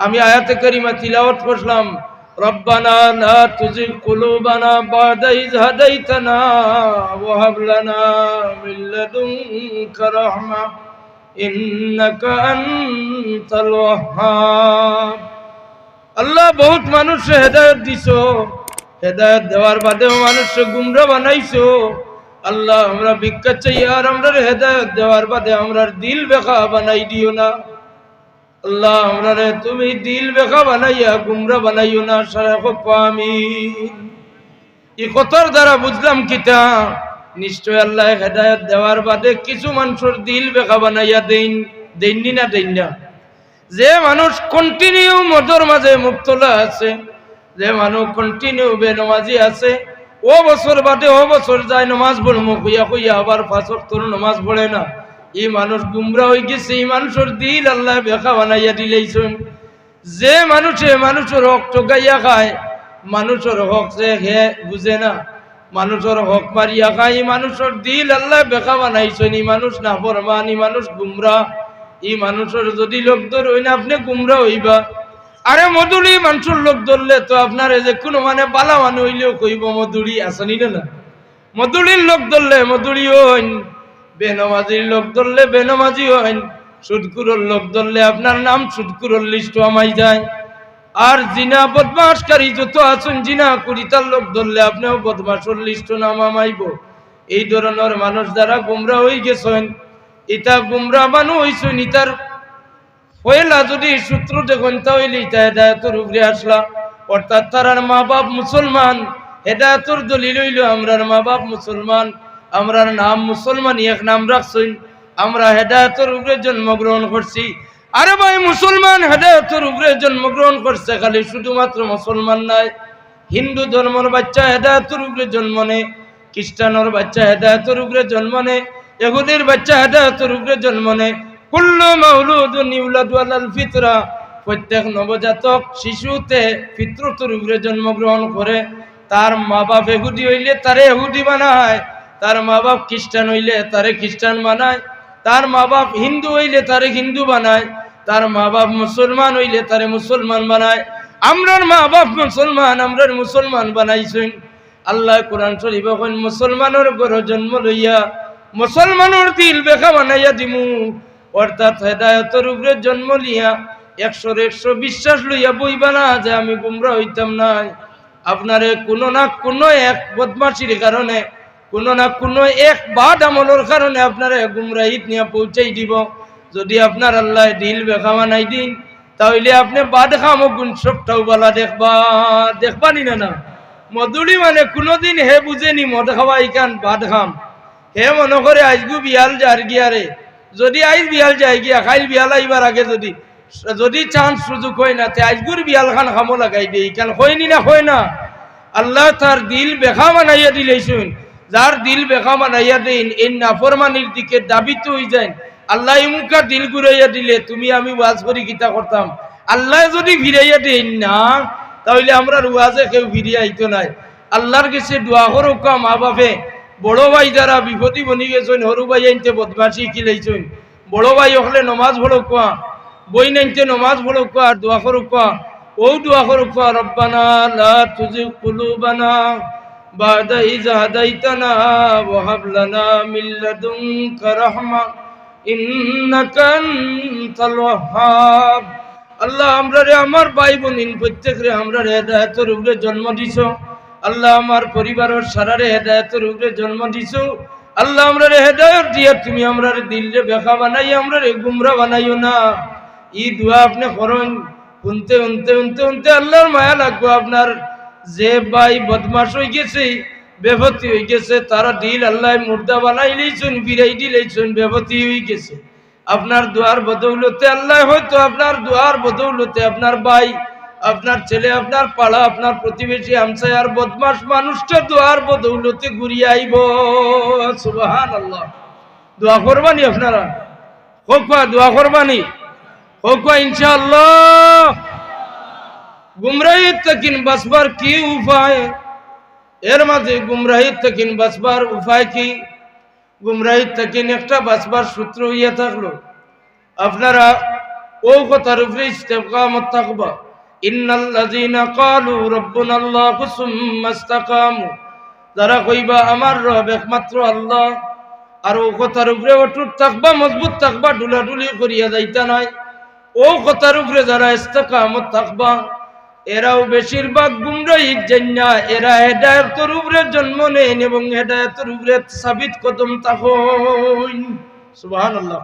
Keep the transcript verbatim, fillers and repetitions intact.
আমি আয়াতে কারিমা তিলাওয়াত করলাম, "রব্বানা লা তুযিগ কুলুবানা বা'দা ইয হাদাইতানা ওয়া হাব লানা মিন লাদুনকা রাহমা ইন্নাকা আনতাল ওয়াহহাব।" আল্লাহ, বহুত মানুষরে হেদায়েত দিছো, হেদায়েত দেওয়ার বাদেও মানুষরে গুমরা বানাইছো। আল্লাহ, আমরা ভিক্ষা চাই, আর আমরারে হেদায়েত দেওয়ার বাদে আমরার দিল বেকা বানাই দিও না। আল্লাহ, আমরারে তুমি দিল বেকা বানাইয়া গুমরা বানাইও না। সারা কও আমিন। ই কথার দ্বারা বুঝলাম কিতা? নিশ্চয় আল্লাহ হেদায়েত দেওয়ার বাদে কিছু মানুষর দিল বেকা বানাইয়া দেইন, দেইননি না দেইন না? যে মানুষ continue মদর মাঝে মুবতলা আছে, যে মানুষ continue বেনমাজি আছে, অউ বছর বাদে অউ বছর যায় নমাজ পড়মু কইয়া কইয়া আবার পাঁচ ওয়াক্তর নমাজ পড়ে না, ই মানুষ গুমরা অইগেছে, ই মানুষর দিল আল্লায় বেকা বানাইয়া দিলাইছইন। যে মানুষে মানুষর হক ঠগাইয়া খায়, মানুষর হক যে হে বুঝে না, মানুষর হক মারিয়া খায়, ই মানুষর দিল আল্লায় বেকা বানাইছইন, ই মানুষ নাফরমান, ই মানুষ গুমরা। ই মানুষর যুদি লগ ধরইন, আপনে গুমরা অইবা। আরে মদুলি মানুষর লগ ধরলে তো আপনারে যে কুনু মানে বালা মানুষ অইলেও কইবো মদুলি, আছে নি না? মদুলির লগ ধরলে মদুলি অইন, বেনমাজির লগ ধরলে বেনমাজি অইন, সুদখুরর লগ ধরলে আপনার নাম সুদখুরর list-ও হামাই যায়। আর জিনা বদমাশকারী যত আছইন, জিনা করি তার লগ ধরলে আপনেও বদমাশর list-ও নাম হামাইবো। এই ধরনর মানুষ যারা গুমরা অইগেছইন, ইতা গুমরা মানুষ অইছইন, ইতার পয়লা যুদি সূত্র দেখইন, তা অইলে ইতা হেদায়েতর উপরে আছলা, অর্থাৎ তারার মা-বাপ মুসলমান, হেদায়েতর দলিল অইলো আমরার মা-বাপ মুসলমান, আমরার নাম মুসলমানি এক নাম রাখছইন, আমরা হেদায়েতর উপরে জন্মগ্রহণ করছি। আরে ভাই, মুসলমান হেদায়েতর উপরে জন্মগ্রহণ করছে, খালি শুধুমাত্র মুসলমান নায়, হিন্দু ধর্মর বাইচ্চা হেদায়েতর উপরে জন্ম নেয়, খ্রিস্টানর বাইচ্চা হেদায়েতর উপরে জন্ম নেয়, ইহুদির বাইচ্চা হেদায়েতর উপরে জন্ম নেয়। কুল্লু মাউলুদিন ইউলাদু আলাল ফিতরা, প্রত্যেক নবজাতক শিশু তে ফিতরতর উপরে জন্মগ্রহণ করে। তার মা-বাপ ইহুদি অইলে তারে ইহুদি বানায়, তার মা-বাপ খ্রিস্টান অইলে তারে খ্রিস্টান বানায়, তার মা-বাপ হিন্দু অইলে তারে হিন্দু বানায়, তার মা-বাপ মুসলমান অইলে তারে মুসলমান বানায়। আমরার মা-বাপ মুসলমান, আমরারে মুসলমান বানাইছইন। আল্লায় কোরআন শরীফো কইন, "মুসলমানর ঘরো জন্ম লইয়া মুসলমানর দিল বেকা বানাইয়া দিমু।" অর্থাৎ হেদায়েতর উপরে জন্ম লইয়া একশোর একশো বিশ্বাস লইয়া বইবা না যে আমি গুমরা অইতাম নায়। আপনারে কুনু না কুনু এক বদমাশির কারণে, কুনু না কুনু এক বাদ আমলর কারণে আপনারে গুমরাহিত নিয়া পৌঁছাই দিবো। যুদি আপনার আল্লায় দিল বেকা বানাই দেইন, তা অইলে আপনে বাদ কামগুন সবটাউ বালা দেখবা, দেখবা নি না? না, মদুলি মানে কুনুদিন হে বুঝে নি মদ খাওয়া ইখান বাদ কাম। হে মনো করে আইজগু বিয়াল যার গিয়া রে, যুদি আইজ বিয়াল যায় গিয়া, কাইল বিয়াল আইবার আগে যুদি, যুদি chance সুযোগ অয় না, তে আইজগুর বিয়ালখান কামো লাগাই দেয়, ইখান কয় নি না কয় না? আল্লায় তার দিল বেকা বানাইয়া দিলাইছইন। যার দিল বেকা বানাইয়া দেইন, এই নাফরমানির দিকে ধাবিত অইযাইন। আল্লায় ইমুকা দিল ঘুরাইয়া দিলে তুমি আমি ওয়াজ করি কিতা করতাম? আল্লায় যুদি ফিরাইয়া দেইন না, তা অইলে আমরার ওয়াজে কেউ ফিরিয়া আইতো নায়। আল্লার গেছে দোয়া করউক্কা, মা-বাফে, বড় ভাই যারা বিপদি বনি গেছইন, হুরু ভাইয়াইন্তে বদমাশি হিকিলাইছইন, বড় ভাই অকলে নমাজ পড়উক্কা, বইনাইন্তে নমাজ পড়উক্কা, আর দোয়া করউক্কা, অউ দোয়া করউক্কা, "রব্বানা লা তুযিগ কুলুবানা বা'দা ইয হাদাইতানা ওয়া হাব লানা মিন লাদুনকা রাহমা ইন্নাকা আনতাল ওয়াহহাব।" আল্লাহ, আমরারে, আমার ভাই বইন প্রত্যেকরে আমরারে হেদায়েতর উপরে জন্ম দিছো। আল্লাহ, আমার পরিবারর সারারে হেদায়েতর উপরে জন্ম দিছো। আল্লাহ, আমরারে হেদায়েত দিয়া তুমি আমরার দিলরে বেকা বানাইয়া আমরারে গুমরা বানাইও না। ই দোয়া আপনে করইন। হুনতে, হুনতে, হুনতে, হুনতে আল্লার মায়া লাগবো আপনার। যে ভাই বদমাশ অইগেছে, বেপথি অইগেছে, তার দিল আল্লায় মুর্দা বানাইলাইছইন, ফিরাই দিলাইছইন, বেপথি অইগেছে। আপনার দোয়ার বদৌলতে আল্লায় হয়তো আপনার দোয়ার বদৌলতে আপনার ভাই, আপনার ছেলে, আপনার পাড়া, আপনার প্রতিবেশী, হামসায়ার বদমাশ মানুষটা দোয়ার বদৌলতে ঘুরিয়া আইবো। সুবহানাল্লাহ। দোয়া করবা নি আপনারা? কউক্কা, দোয়া করবা নি? কউক্কা, ইনশাআল্লাহ। গুমরাহিত থাকিন বাঁচবার কি উপায়? এর মাঝে গুমরাহিত থাকিন বাঁচবার উপায় কি? গুমরাহিত থাকিন একটা বাঁচবার সূত্র অইয়া থাকলো। আপনারা অউ কথার উপরে ইস্তেকামত থাকবা। ইন্নাল্লাযীনা ক্বালু রাব্বুনাল্লাহু সুম্মাস্তাকামু, যারা কইবা আমার রব একমাত্র আল্লাহ, আর অউ কথার উপরে অটুট থাকবা, মজবুত থাকবা, ঢুলাঢুলি করিয়া যাইতা নায়, অউ কথার উপরে যারা ইস্তেকামত থাকবা, এরাও বেশিরভাগ গুমরাহিত যাইন না, এরা হেদায়েতর উপরে জন্ম নেইন এবং হেদায়েতর উপরে সাবিত কদম থাকইন। সুবহানাল্লাহ।